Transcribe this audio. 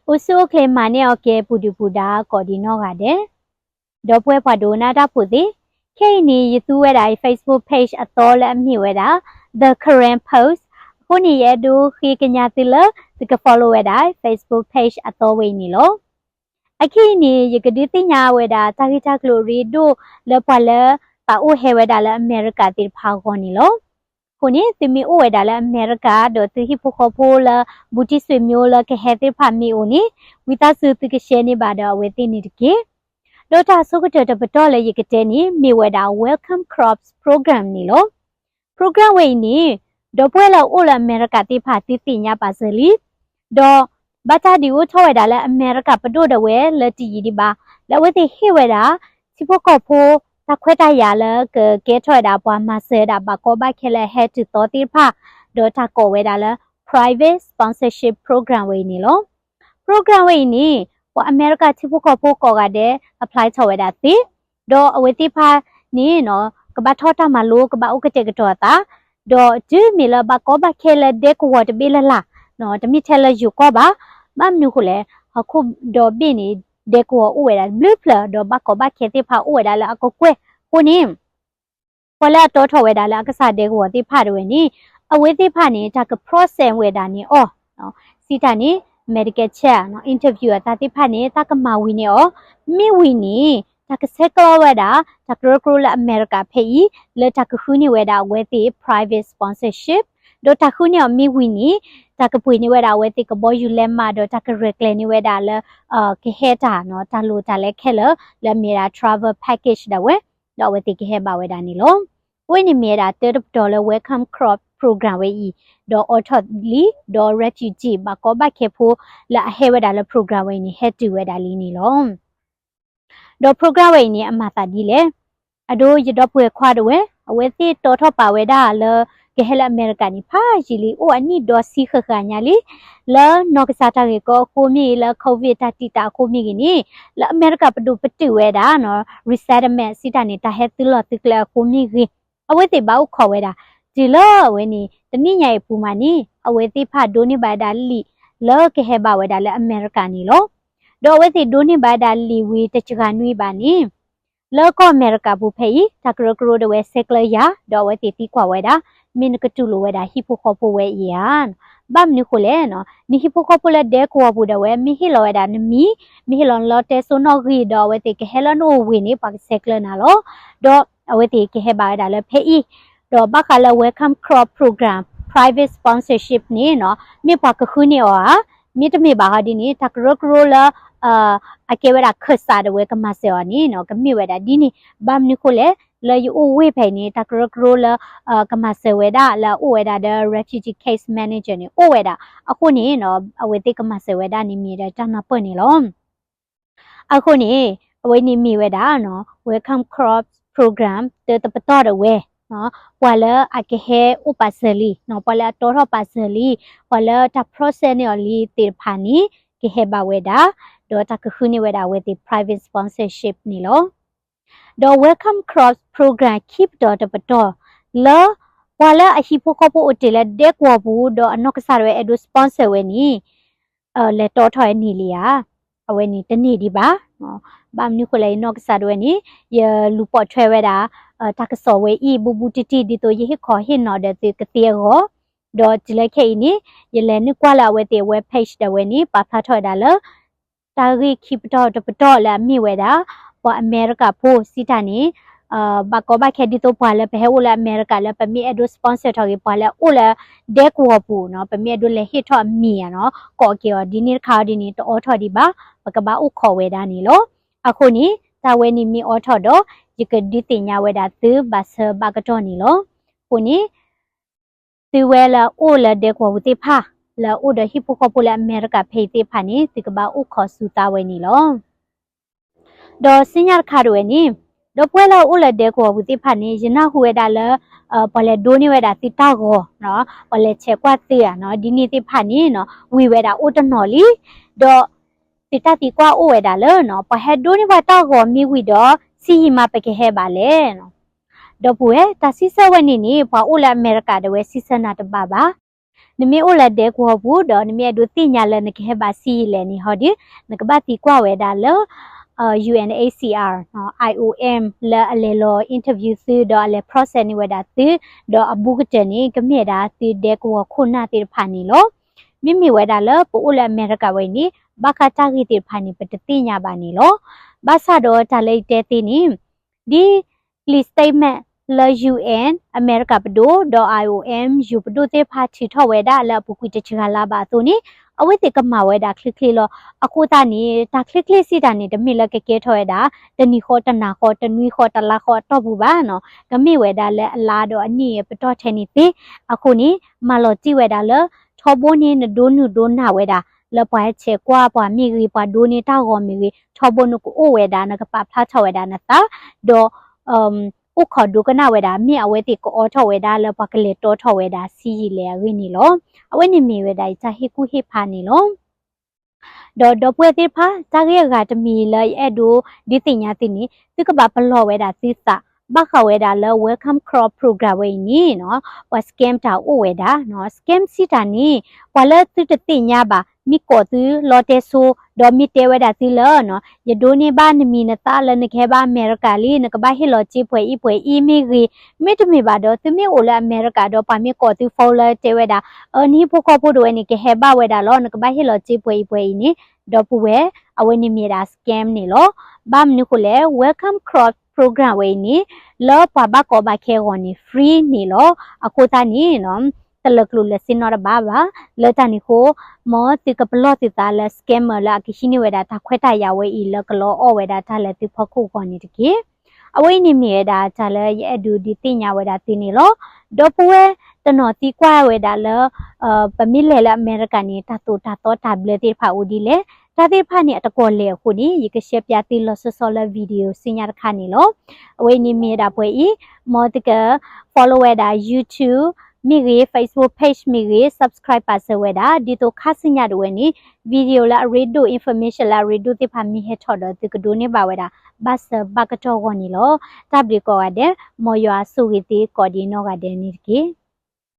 အိၣ်ဆူၣ်အိၣ်ချ့မၤန့ၢ်အီၤကဲ ပူၤဒုၣ်ပူၤဒါ ကိးဒံးနီၢ်ဂၤဒဲး, ဒီပုၢ်ဝဲၢ်ပှၤဒိကနၣ်တၢ်ဖိသ့ၣ်, ခဲအံၤန့ၣ် ယသူဝဲဒၣ်အံၤ Facebook page အသီလၢအမ့ၢ်ဝဲဒၣ် The Karen Post. အဃိန့ၣ် ယအဲၣ်ဒိးဃ့ကညးသုလၢ သုက follow ဝဲဒၣ် Facebook page အသီဝဲအံၤန့ၣ်လီၤ. အခဲအံၤန့ၣ် ယကဒုးသ့ၣ်ညါဝဲဒၣ်တၢ်ဂ့ၢ်တၢ်ကျိၤအရ့ဒိၣ်လၢပှၤလၢ ပာ်အိၣ်ဟဲဝဲဒၣ်လၢအမဲရကၤသ့ၣ်တဖၣ်အဂီၢ်န့ၣ်လီၤ. အဃိန့ၣ် သုမ့ၢ်အိၣ်ဝဲဒၣ်လၢအမဲရကၤ ဒီးသုဟံၣ်ဖိဃီဖိလၢ ဘူးတံၢ်ဆွေမျိုး လၢကဟဲသ့ၣ်တဖၣ်မ့ၢ်အိၣ်န့ၣ် ဝံသးစူၤသုက share န့ၢ်ဘၣ်ဒီးအဝဲသ့ၣ်န့ၣ်တက့ၢ်. ဒီးတၢ်အဆိကတၢၢ်တပတီၢ်လၢယကတဲန့ၣ် မ့ၢ်ဝဲဒၣ် Welcome Corps Program န့ၣ်လီၤ. Program ဝဲအံၤန့ၣ် ဒီပုၢ်ဝဲၢ်လၢအအိၣ်လၢအမဲရကၤသ့ၣ်တဖၣ်သုသ့ၣ်ညါပာ်စၢၤလံ, ဒီးဘၣ်တၢ်ဒုးအိၣ်ထီၣ်ဝဲဒၣ်လၢအမဲရကၤပဒိၣ်ဒၣ်ဝဲလၢတယံာ်ဒံးဘၣ်, လၢအဝဲသ့ၣ်ဟ့ၣ်ဝဲဒၣ် ထံဖိကီၢ်ဖိ တၢ်ခွဲးတၢ်ယာ်လၢကကဲထီၣ်ဝဲဒၣ်ပှၤမၤစၢၤဝဲဒၣ်ဘၣ်ကီဘၣ်ခဲလၢအဟဲတုၤသီသ့ၣ်တဖၣ်, ဒီးတၢ်ကိးဝဲဒၣ်လၢ Private Sponsorship Program ဝဲအံၤန့ၣ်လီၤ. Program ဝဲအံၤန့ၣ် ပှၤအမဲရကၤထံဖိကီၢ်ဖိကိးဂၤဒဲး apply ထီၣ်ဝဲဒၣ်သ့, ဒီးအဝဲသ့ၣ်တဖၣ်န့ၣ် ကဘၣ်ထီၣ်တၢ်မၤလိ ကဘၣ်အိၣ်ကတဲာ်ကတီၤအသး, ဒီးတုၤမ့ၢ်လၢဘၣ်ကီဘၣ်ခဲလၢဒဲကဝီၤတဘ့ၣ်လၢ်လၢ်, တမ့ၢ်ထဲလၢယိၤကီၢ်ဘၣ်, ဘၣ်မနုၤဃိလဲၣ် ဟီၣ်ခိၣ်ဒီဘ့ၣ်န့ၣ် ဒဲကဝီၤအိၣ်ဝဲဒၣ်တဘျုးဖျၢၣ် ဒီးဘၣ်ကီဘၣ်ခဲသ့ၣ်တဖၣ်အိၣ်ဝဲဒၣ်လၢအကကွဲၢ်အဃိန့ၣ် ပှၤလၢအတီထီၣ်ဝဲဒၣ်လၢအကစၢ်ဒဲကဝီၤသ့ၣ်တဖၣ်ဒၣ်ဝဲန့ၣ် အဝဲသ့ၣ်တဖၣ်န့ၣ် တၢ်က process ဝဲဒၣ်န့ၢ်အီၤ, စံးတၢ်န့ၣ် medical check, interview အသးသ့ၣ်တဖၣ်န့ၣ် တၢ်ကမၤဝံၤန့ၢ်အီၤ, မ့ၢ်ဝံၤန့ၣ် တၢ်ကဆဲးကျိးဝဲဒၣ် တၢ်ကရၢကရိလၢအမဲရကၤဖဲအံၤ လၢတၢ်ကဃုန့ၢ်ဝဲဒၣ်အဝဲသ့ၣ် private sponsorship, ဒီးတၢ်ဃုန့ၢ်အီၤမ့ၢ်ဝံၤန့ၣ် တၢ်ကပှ့ၤန့ၢ်ဝဲဒၣ်အဝဲသ့ၣ်ကဘီယူၤလဲးမး ဒီးတၢ်ကရဲၣ်ကျဲၤန့ၢ်ဝဲဒၣ်လၢ ကဟဲတၢ် တၢ်လိၣ်တၢ်လဲခဲလၢာ် လၢအမ့ၢ်ဒၣ် travel package ဒၣ်ဝဲ, ဒီးအဝဲသ့ၣ်ကဟဲဘၣ်ဝဲဒၣ်န့ၣ်လီၤ. အဝဲန့ၣ်မ့ၢ်ဝဲဒၣ်တၢ်တပတီၢ်လၢ Welcome Corps Program ဝဲအံၤ, ဒီးအိးထီၣ်လံ, ဒီး refugee ဘၣ်ကီဘၣ်ခဲဖိ လၢအဟဲဝဲဒၣ်လၢ program ဝဲအံၤန့ၣ် ဟဲတုၤဝဲဒၣ်လံန့ၣ်လီၤ. ဒီး program ဝဲအံၤန့ၣ် အမၤသးဒ်လဲၣ်. အဒိ ယဒီပုၢ်ဝဲၢ်ခွါဒၣ်ဝဲ အဝဲသ့ၣ်တီထီၣ်ပာ်ဝဲဒၣ်လၢ ကဟဲလၢအမဲရကၤန့ၣ် ဖးယံာ်လံ အိၣ်အနံၣ်ဒီဆံဃၣ်ဃၣ်ညါလံ. လၢနီၢ်ကစၢ်တၢ်ဂ့ၢ်ကီအဃိမ့ၢ်ဂ့ၤ လၢ COVID တၢ်တံာ်တာ်အဃိမ့ၢ်ဂ့ၤန့ၣ် လၢအမဲရကၤပဒိၣ်ပတုာ်ဝဲဒၣ် resettlement စံးတၢ်န့ၣ် တၢ်ဟဲသုးလီၢ်သုးကျဲအဃိမ့ၢ်ဂ့ၤ အဝဲသ့ၣ်ဘၣ်အိၣ်ခိးဝဲဒၣ် တုၤလၢအဝဲန့ၣ် တနံၣ်ညါအံၤအပူၤမးန့ၣ် အဝဲသ့ၣ်တဖၣ်ဒိးန့ၢ်ဘၣ်ဝဲဒၣ်လံာ် လၢကဟဲဘၣ်ဝဲဒၣ်လၢအမဲရကၤန့ၣ်လီၤ. ဒီးအဝဲသ့ၣ်ဒိးန့ၢ်ဘၣ်ဝဲဒၣ်လံာ်ဝံၤတစှၤနွံဘးန့ၣ် လၢကီၢ်အမဲရကၤပူၤဖဲအံၤ တၢ်ကရၢကရိဒၣ်ဝဲဆဲးကျၢယၤ ဒီးအဝဲသ့ၣ်သံကွၢ်ဝဲဒၣ် မ့ၢ်နကတူၢ်လိာ်ဝဲဒၣ်ဟံၣ်ဖိဃီဖိဝဲအံၤဧါ. ဘၣ်မနုၤဃိလဲၣ်, နဟံၣ်ဖိဃီဖိလၢဒဲကဝီၤပူၤဒၣ်ဝဲ မ့ၢ်ဟ့ၣ်လီၤဝဲဒၣ်နမံၤ, မ့ၢ်ဟ့ၣ်လီၤနလီတဲစိနီၣ်ဂံၢ် ဒီးအဝဲသ့ၣ်ကဟဲလၢနအိၣ်ဝ့ၢ်န့ၣ် ပှၤကဆဲးကျၢနၤလီၤ. ဒီးအဝဲသ့ၣ်ကဟဲဘၣ်ဝဲဒၣ်လၢဖဲအံၤ ဒီးဘၣ်ဃးလၢ Welcome Corps Program Private Sponsorship န့ၣ် မ့ၢ်ပှၤကဃုန့ၢ်အီၤဧါ, မ့တမ့ၢ်ဘၣ်ဟီဒ်န့ၣ် တၢ်ကရၢကရိလၢ အကဲဝဲဒၣ်ခၢၣ်စးဒၣ်ဝဲကမၤစၢၤအီၤန့ၣ် ကမ့ၢ်ဝဲဒၣ်ဒ်န့ၣ်. ဘၣ်မနုၤဃိလဲၣ်, လၢယအိၣ်ဝ့ၢ်ဖဲအံၤန့ၣ် တၢ်ကရၢကရိလၢ ကမၤစၢၤဝဲဒၣ်လၢအအိၣ်ဝဲဒၣ်ဒီး refugee case manager န့ၣ် အိၣ်ဝဲဒၣ်. အဃိန့ၣ် အဝဲသ့ၣ်ကမၤစၢၤဝဲဒၣ်န့ၣ်မ့ၢ်ဒီးတၢ်နၢ်ပၢၢ်န့ၣ်လီၤ. အဃိန့ၣ် အဝဲန့ၣ်မ့ၢ်ဝဲဒၣ် Welcome Corps Program တၢ်တပတီၢ်ဒၣ်ဝဲ, ပှၤလၢအကဟဲအိၣ်ပာ်စၢၤလံ, ပှၤလၢအတီထီၣ်ပာ်စၢၤလံ, ပှၤလၢတၢ် process န့ၢ်အီၤလံသ့ၣ်တဖၣ်န့ၣ် ကဟဲဘၣ်ဝဲဒၣ်, ဒီးတၢ်ကဃုန့ၢ်ဝဲဒၣ်အဝဲသ့ၣ် private sponsorship န့ၣ်လီၤ. ဒီး Welcome Corps Program ခံပတီၢ်တပတီၢ် လၢ ပှၤလၢအဟံၣ်ဖိဃီဖိအိၣ်တ့ၢ်လၢဒဲကဝီၤပူၤ ဒီးအနီၢ်ကစၢ်ဒၣ်ဝဲအဲၣ်ဒိး sponsor ဝဲန့ၣ် လဲၤတီထီၣ်ဝဲန့ၢ်လံဧါ. အဝဲန့ၣ်တန့ၢ်ဒံးဘၣ်. ဘၣ်မနုၤဃိလဲၣ် ယနီၢ်ကစၢ်ဒၣ်ဝဲန့ၣ် ယလူၤပိာ်ထွဲဝဲဒၣ် တၢ်ကစီၣ်ဝဲအံၤ ဘူးဘူးတံၢ်တံၢ် ဒ်သိးယဟ့ၣ်ခီဟ့ၣ်နီၤဒီးသုကသ့အဂီၢ်, ဒီးတုၤလၢခဲအံၤန့ၣ် ယလဲၤနုာ်ကွၢ်လၢအဝဲသ့ၣ်အ web page ဒၣ်ဝဲန့ၣ် ပာ်ဖျါထီၣ်ဝဲဒၣ်လၢ တၢ်ဂ့ၢ်ခံပတီၢ်တပတီၢ်လၢအမ့ၢ်ဝဲဒၣ် ပှၤအမဲရကၤဖိစံးတၢ်န့ၣ် ဘၣ်ကီဘၣ်ခဲဒ်သိးပှၤလၢပဟဲအိၣ်လၢအမဲရကၤလၢပမ့ၢ်အဲၣ်ဒိး sponsor ထီၣ်ဂ့ၤ ပှၤလၢအအိၣ်လၢဒဲကဝီၤပူၤန့ၣ် ပမ့ၢ်အဲၣ်ဒိးလဲၤဟ့ၣ်ထီၣ်အမံၤဧါန့ၣ် ကိးက့ၤအီၤဒ်န့ၣ်တခါအီၤဒ်န့ၣ် တအိးထီၣ်ဒံးဘၣ်, ပကဘၣ်အိၣ်ခိးဝဲဒၣ်န့ၣ်လီၤ. အဃိန့ၣ် တၢ်ဝဲန့ၣ်မ့ၢ်အိးထီၣ်ဒီး ယကဒုးသ့ၣ်ညါဝဲဒၣ်သုဘၣ်ဆၢဘၣ်ကတီၢ်န့ၣ်လီၤ. အဃိန့ၣ် သုဝဲလၢအအိၣ်လၢဒဲကဝီၤပူၤသ့ၣ်တဖၣ် လၢအအိၣ်ဒီးဟံၣ်ဖိဃီဖိလၢအမဲရကၤဖဲအံၤသ့ၣ်တဖၣ်န့ၣ် သုကဘၣ်အိၣ်ခိးစူၤသးဝဲန့ၣ်လီၤ. ဒီးဆူညါတခါဒၣ်ဝဲန့ၣ် ဒီပုၢ်ဝဲၢ်လၢအအိၣ်လၢဒဲကဝီၤပူၤသ့ၣ်တဖၣ်န့ၣ် ယနၢ်ဟူဝဲဒၣ်လၢ ပှၤလဲၤဒိးန့ၢ်ဝဲဒၣ်သုတၢ်ဂီၤ, ပှၤလဲၤဆဲးကွၢ်သုဧါန့ၣ် ဒ်န့ၣ်သ့ၣ်တဖၣ်န့ၣ် ဝံၤဝဲဒၣ်အိၣ်တနီၤလံ. ဒီး သုတၢ်သံကွၢ်အိၣ်ဝဲဒၣ်လၢ ပှၤဟဲဒိးန့ၢ်ပှၤတၢ်ဂီၤမ့ၢ်ဝံၤဒီး ဆံးယံာ်မးပကဟဲဘၣ်လဲၣ်. ဒီပုၢ်ဝဲၢ် တၢ်စံးဆၢဝဲန့ၣ်န့ၣ် ပှၤအိၣ်လၢအမဲရကၤဒၣ်ဝဲစံးဆၢနၤတဘၣ်ဘၣ်. နမ့ၢ်အိၣ်လၢဒဲကဝီၤပူၤ ဒီးနမ့ၢ်အဲၣ်ဒိးသ့ၣ်ညါလၢနကဟဲဘၣ်ဆံးယံာ်လဲၣ်န့ၣ်ဟီဒီး နကဘၣ်သံကွၢ်ဝဲဒၣ်လၢ UNHCR, IOM လၢအလဲၤလီၤ interview သု ဒီးအလဲၤ process န့ၢ်ဝဲဒၣ်သု, ဒီးအဘူးကတၢၢ်န့ၣ် ကမ့ၢ်ဝဲဒၣ်သုဒဲကဝီၤခိၣ်နၢ်သ့ၣ်တဖၣ်န့ၣ်လီၤ. မ့မ့ၢ်ဝဲဒၣ်လၢပအိၣ်လၢအမဲရကၤဝဲအံၤန့ၣ် ဘၣ်ဃးတၢ်ဂ့ၢ်သ့ၣ်တဖၣ်န့ၣ် ပတသ့ၣ်ညါဘၣ်န့ၣ်လီၤ. ဘၣ်ဆၣ်ဒီးတၢ်လၢယတဲသ့န့ၣ် ဒ် plea statement လၢ UN အမဲရကၤပဒိၣ် ဒီး IOM ယိၤပဒိၣ်သ့ၣ်တဖၣ်ထုးထီၣ်ဝဲဒၣ်လၢအပူၤကွံာ်တဆံဂၤလါဘၣ်အသိးန့ၣ် အဝဲသ့ၣ်ကမၤဝဲဒၣ်ချ့ချ့လီၤ. အဃိသတးန့ၣ် တၢ်ချ့ချ့စံးတၢ်န့ၣ် တမ့ၢ်လၢကကဲထီၣ်ဝဲဒၣ် တနံၤဃီတနၤဃီ တနွံဃီတလါဃီအတီၢ်ပူၤဘၣ်နီၤ, ကမ့ၢ်ဝဲဒၣ်လၢအလါဒီးအနံၣ်ပတီၢ်ထဲန့ၣ်သ့. အဃိန့ၣ် မၤလီၤတံၢ်ဝဲဒၣ်လၢ ထီဘိန့ၣ်နဒိးနုာ်ဒိးနၢ်ဝဲဒၣ် လၢပှၤဆဲးကွၢ်ပှၤမ့ၢ်ဂ့ၤ ပှၤဒိးန့ၢ်တၢ်ဂီၤမ့ၢ်ဂ့ၤ ထီဘိနကအိၣ်ဝဲဒၣ် နကပာ်ဖျါထီၣ်ဝဲဒၣ်နသး ဒီး အိၣ်ခိးဒိကနၣ်ဝဲဒၣ် မ့ၢ်အဝဲသ့ၣ်ကအိးထီၣ်ဝဲဒၣ်လၢပှၤကလဲၤတီထီၣ်ဝဲဒၣ်ဆံးယံာ်လဲၣ်အဂ့ၢ်န့ၣ်လီၤ. အဝဲန့ၣ်မ့ၢ်ဝဲဒၣ်ယတၢ်ဟ့ၣ်ကူၣ်ဟ့ၣ်ဖးန့ၣ်လီၤ. ဒီးဒီပုၢ်ဝဲၢ်သ့ၣ်တဖၣ် တၢ်ဂ့ၢ်အဂၤတမံၤလၢယအဲၣ်ဒိးဒုးသ့ၣ်ညါသုန့ၣ် သုကဘၣ်ပလီၢ်ဝဲဒၣ်သုသး ဘၣ်ဃးဝဲဒၣ်လၢ Welcome Corps program ဝဲအံၤန့ၣ်နီၤ ပှၤ scam တၢ်အိၣ်ဝဲဒၣ်နီၤ. scam စံးတၢ်န့ၣ် ပှၤလၢသုတသ့ၣ်ညါဘၣ် မ့ၢ်ကိးသုလီတဲစိ ဒီးမ့ၢ်တဲဝဲဒၣ်သုလၢနီၤ ယဒိးန့ၢ်ဘၣ်နမံၤနသၣ်လၢနကဟဲဘၣ်အမဲရကၤလံ နကဘၣ်ဟ့ၣ်လီၤစ့ပှဲၤအံၤပှဲၤအံၤမ့ၢ်ဂ့ၤ, မ့တမ့ၢ်ဘၣ်ဒီး သုမ့ၢ်အိၣ်လၢအမဲရကၤဒီး ပှၤမ့ၢ်ကိးသု phone လၢတဲဝဲဒၣ် အၢ နဟံၣ်ဖိဃီဖိဒၣ်ဝဲန့ၣ် ကဟဲဘၣ်ဝဲဒၣ်လီၤ နကဘၣ်ဟ့ၣ်လီၤစ့ပှဲၤအံၤပှဲၤအံၤန့ၣ် ဒီပုၢ်ဝဲၢ် အဝဲန့ၣ်မ့ၢ်ဒၣ် scam န့ၣ်လီၤ. ဘၣ်မနုၤဃိလဲၣ် Welcome Corps program ဝဲအံၤန့ၣ် လၢပှၤဘၣ်ကီဘၣ်ခဲအဂီၢ်န့ၣ် free န့ၣ်လီၤ. အဃိသတးန့ၣ်နီၤ တလၢာ်ကျိၤလၢာ်စ့နီတဘ့ၣ်ဘၣ်. လၢတၢ်န့ၣ်အဃိ မ်သုကပလီၢ်သုသးလၢ scammer လၢအကဟံးန့ၢ်ဝဲဒၣ်တၢ်ခွဲးတၢ်ယာ်ဝဲအံၤ လၢကလီအီၣ်ဝဲဒၣ်တၢ်လၢသုဖီခိၣ်အဂီၢ်န့ၣ်တက့ၢ်. အဝဲအံၤန့ၣ်မ့ၢ်ဝဲဒၣ်တၢ်လၢယအဲၣ်ဒိးဒုးသ့ၣ်ညါဝဲဒၣ်သုန့ၣ်လီၤ. ဒီပုၢ်ဝဲၢ်တနီၤသံကွၢ်ဝဲဒၣ်လၢ ပမ့ၢ်လဲၤလၢအမဲရကၤန့ၣ် တၢ်သိၣ်တၢ်သီတၢ်ဘျၢသ့ၣ်တဖၣ်အိၣ်ဒ်လဲၣ်. တၢ်သ့ၣ်တဖၣ်န့ၣ် အတကွီၢ်လဲၢ်အဃိန့ၣ် ယကရှဲပၠးသုလီၤဆီဆီလၢ video ဆူညါတခါန့ၣ်လီၤ. အဝဲအံၤန့ၣ်မ့ၢ်ဝဲဒၣ်ပှဲၤအံၤ မ်သုက follow ဝဲဒၣ် YouTube မ့ၢ်ဂ့ၤ Facebook page မ့ၢ်ဂ့ၤ subscribe ပာ်စၢၤဝဲဒၣ် ဒ်သိးခါဆူညါဒၣ်ဝဲန့ၣ် video လၢအရ့ဒိၣ် information လၢအရ့ဒိၣ်သ့ၣ်တဖၣ်မ့ၢ်ဟဲထီၣ်ဒီး သုကဒိးန့ၢ်ဘၣ်ဝဲဒၣ် ဘၣ်ဆၢဘၣ်ကတီၢ်အဂီၢ်န့ၣ်လီၤ. တၢ်ဘျုးကိးဂၤဒဲး မ်ယွၤဆိၣ်ဂ့ၤသုကိးဒံးနီၢ်ဂၤဒဲးန့ၣ်တက့ၢ်.